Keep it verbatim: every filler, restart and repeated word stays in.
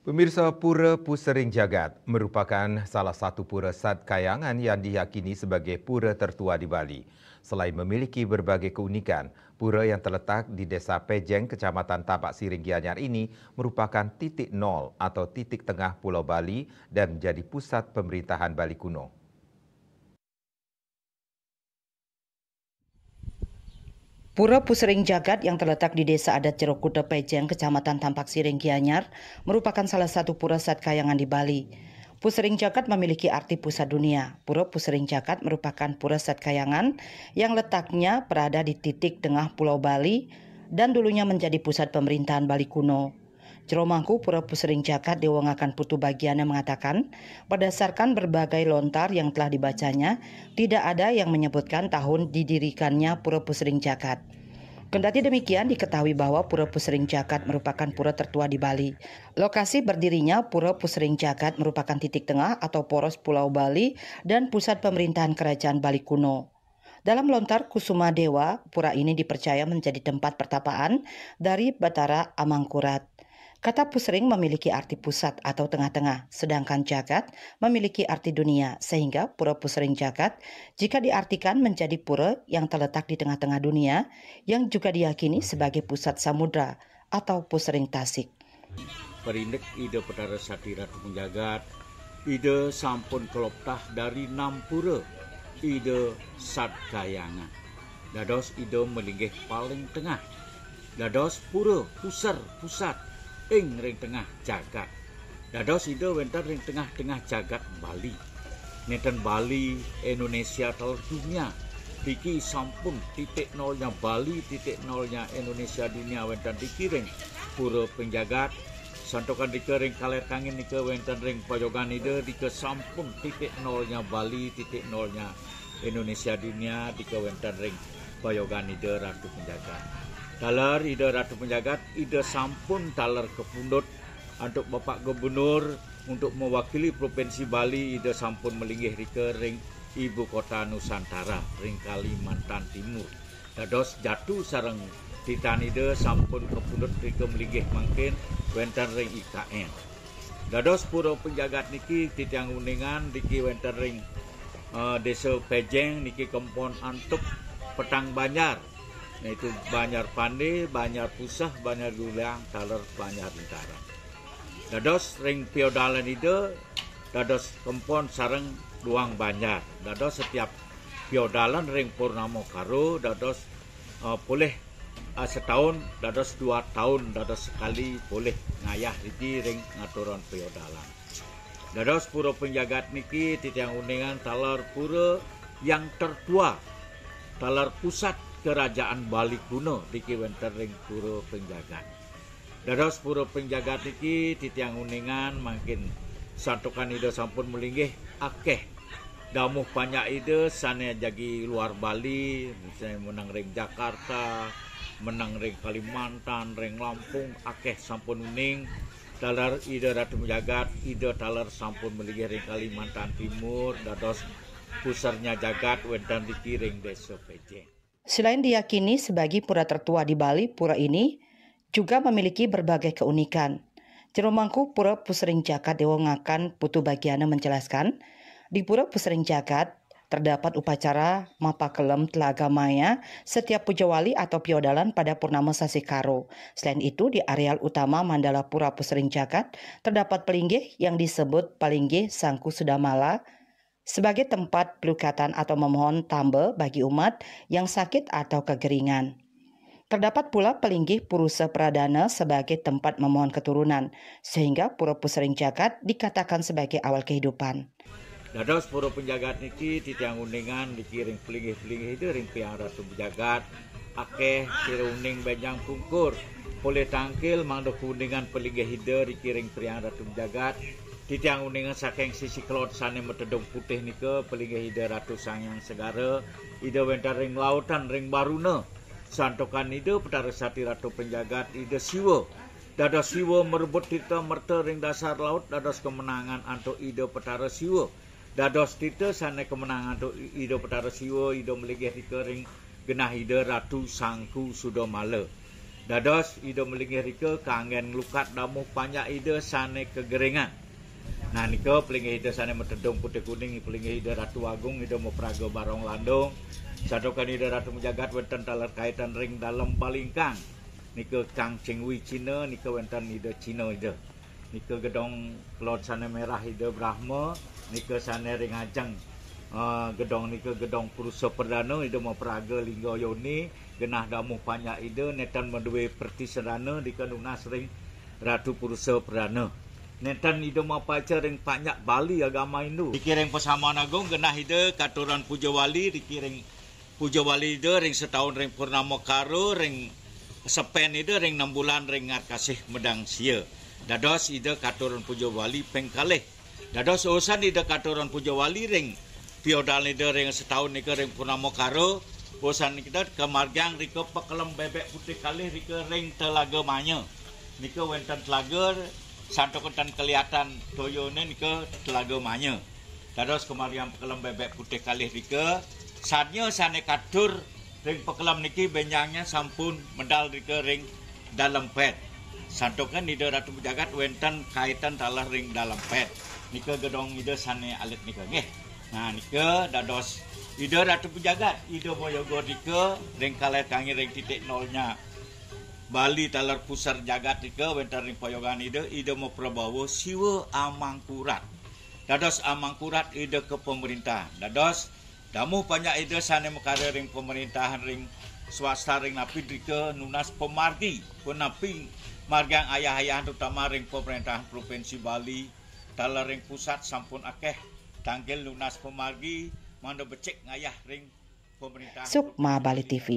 Pemirsa, Pura Pusering Jagat merupakan salah satu pura Sat Kayangan yang diyakini sebagai pura tertua di Bali. Selain memiliki berbagai keunikan, pura yang terletak di Desa Pejeng, Kecamatan Tampak Siring, Gianyar ini merupakan titik nol atau titik tengah Pulau Bali dan menjadi pusat pemerintahan Bali kuno. Pura Pusering Jagat yang terletak di Desa Adat Jero Kuta Pejeng, Kecamatan Tampak Siring, Gianyar, merupakan salah satu pura Sat Kayangan di Bali. Pusering Jagat memiliki arti pusat dunia. Pura Pusering Jagat merupakan pura Sat Kayangan yang letaknya berada di titik tengah Pulau Bali dan dulunya menjadi pusat pemerintahan Bali kuno. Jero Mangku Pura Pusering Jagat Dewa Ngakan Putu Bagiana mengatakan, berdasarkan berbagai lontar yang telah dibacanya, tidak ada yang menyebutkan tahun didirikannya Pura Pusering Jagat. Kendati demikian, diketahui bahwa Pura Pusering Jagat merupakan pura tertua di Bali. Lokasi berdirinya Pura Pusering Jagat merupakan titik tengah atau poros Pulau Bali dan pusat pemerintahan Kerajaan Bali kuno. Dalam lontar Kusuma Dewa, pura ini dipercaya menjadi tempat pertapaan dari Batara Amangkurat. Kata Pusering memiliki arti pusat atau tengah-tengah, sedangkan jagat memiliki arti dunia, sehingga Pura Pusering Jagat jika diartikan menjadi pura yang terletak di tengah-tengah dunia, yang juga diyakini sebagai pusat samudra atau Pusering Tasik. Parindik Ida Betara Sati Ratu Penjagat, Ida sampun keloptah dari nampura Ida Sat Kayangan. Dados Ida melinggih paling tengah. Dados pura puser pusat ing ring tengah jagat. Dados Ida wenten ring tengah-tengah jagat Bali. Nenten Bali, Indonesia, taler dunia. Niki sampun titik nolnya Bali, titik nolnya Indonesia, dunia wenten niki ring Pura Penjagat. Santukan dika ring Kaler Kangin nika wenten ring Payogan Ida, dika sampun titik nolnya Bali, titik nolnya Indonesia, dunia, dika wenten ring Payogan Ida Ratu Penjagat. Taler Ida Ratu Penjagat, Ida sampun taler kapundhut antuk Bapak Gubernur untuk mewakili Provinsi Bali, Ida sampun malinggih rika ring ibu kota Nusantara, ring Kalimantan Timur. Dados jatu sareng titan Ida sampun kapundhut rika malinggih mangkin wenten ring I K N. Dados Pura Penjagat niki titiang uningan niki wenten ring, eh, Desa Pejeng niki kempon antuk petang banjar, yaitu Banjar Pande, Banjar Puseh, Banjar Guliang, taler Banjar Lentara. Dados ring piodalan Ida, dados kempon sareng duang banjar. Dados setiap piodalan ring Purnama Karo, dados, eh, polih, eh, setahun, dados dua tahun, dados sekali polih ngayah riki ring ngaturang piodalan. Dados Pura Penjagat niki titiang uningan taler pura yang tertua, taler pusat kerajaan Bali kuno niki wenten ring Pura Penjagat. Dados Pura Penjagat niki titiang uningan mangkin santukan Ida sampun malinggih akeh damuh panjak Ida sane jagi luar Bali, misalnya meneng ring Jakarta, meneng ring Kalimantan, ring Lampung, akeh sampun uning. Taler Ida Ratu Penjagat, Ida taler sampun malinggih ring Kalimantan Timur, dados pusernya jagat wenten niki ring Desa Pejeng. Selain diyakini sebagai pura tertua di Bali, pura ini juga memiliki berbagai keunikan. Jero Mangku Pura Pusering Jagat Dewa Ngakan Putu Bagiana menjelaskan, di Pura Pusering Jagat terdapat upacara mapakelem Telaga Maya setiap Pujawali atau piodalan pada purnama sasi Karo. Selain itu, di areal utama Mandala Pura Pusering Jagat terdapat pelinggih yang disebut Palinggih Sangku Sudamala sebagai tempat pelukatan atau memohon tamba bagi umat yang sakit atau kekeringan. Terdapat pula pelinggih Purusa Pradana sebagai tempat memohon keturunan, sehingga Pura Pusering Jagat dikatakan sebagai awal kehidupan. Dados Pura Penjagat niki titiang uningan niki ring pelinggih-pelinggih Ida ring Piang Ratu Penjagat, akeh sira uning benjang pungkur. Polih tangkil mangda uningan pelinggih Ida niki ring Piang Ratu Penjagat. Titiang uningan saking sisi kelod sane matedung putih nika pelinggih Ida Ratu Sang Hyang Segara, Ida wenten ring lautan ring baruna. Santukan Ida Betara Sati Ratu Penjagat, Ida Siwa. Dados Siwa merebut tirta merta ring dasar laut, dados kemenangan antuk Ida Betara Siwa. Dados tirta sane kemenangan antuk Ida Betara Siwa, Ida malinggih rika ring genah Ida Ratu Sangku Sudamala. Dados Ida malinggih rika kanggen nglukat damuh panjak Ida sane kageringan. Nah, nika palinggih Ida sane matedung putih kuning, palinggih Ida Ratu Agung, Ida mapraga barong landung. Santukan Ida Ratu Majagat wenten taler kaitan ring dalem balingkang. Nika Kang Ching Wei Cina, nika wenten Ida Cina Ida. Nika gedong kelod sane merah Ida Brahma, nika sane ring ajeng, eh, gedong nika gedong Purusa Perdana, Ida mapraga lingga yoni, genah damuh panjak Ida, nenten madue pertisendana, nika nunas ring Ratu Purusa Perdana. Nenten Ida mapaca ring panjak Bali agama Hindu. Niki ring Pasaman Agung, genah Ida katuran puja wali, niki ring puja wali Ida ring setaun ring purnama karo, ring sepen Ida ring enam bulan ring ngarkasih medang sia. Dados Ida katuran puja wali ping kalih. Dados usan Ida katuran puja wali ring piodal Ida ring setaun nika ring purnama karo, usan kita kamargiang rika pakelem bebek putih kalih rika ring Telaga Manya. Nika wenten telaga, santukan ten keliatan toyone nika Telaga Manya. Dados kamargiang pakelem bebek putih kalih rika, sanya sane katur ring pakelem niki benjangnya sampun medal rika ring Dalem Pet. Santukan Ida Ratu Pejagat wenten kaitan taler ring Dalem Pet. Nika gedong Ida sane alit nika nggih. Nah, nika dados Ida Ratu Pejagat, Ida mayoga nika ring kaler kangge ring titik nolnya Bali taler pusar jagat nika wenten ring payogan Ida, Ida maprabawa Siwa Amangkurat. Dados Amangkurat Ida ka pamrintah. Dados damuh panjak Ida sane makarya ring pamerintahan ring swasta ring napi drika nunas pamargi, punapi margiang ayah-ayahan terutama ring pamerintahan Provinsi Bali, taler ring pusat sampun akeh tangkil nunas pamargi, mangda becik ngayah ring pamerintahan Sukma Provinsi Bali Bali. T V.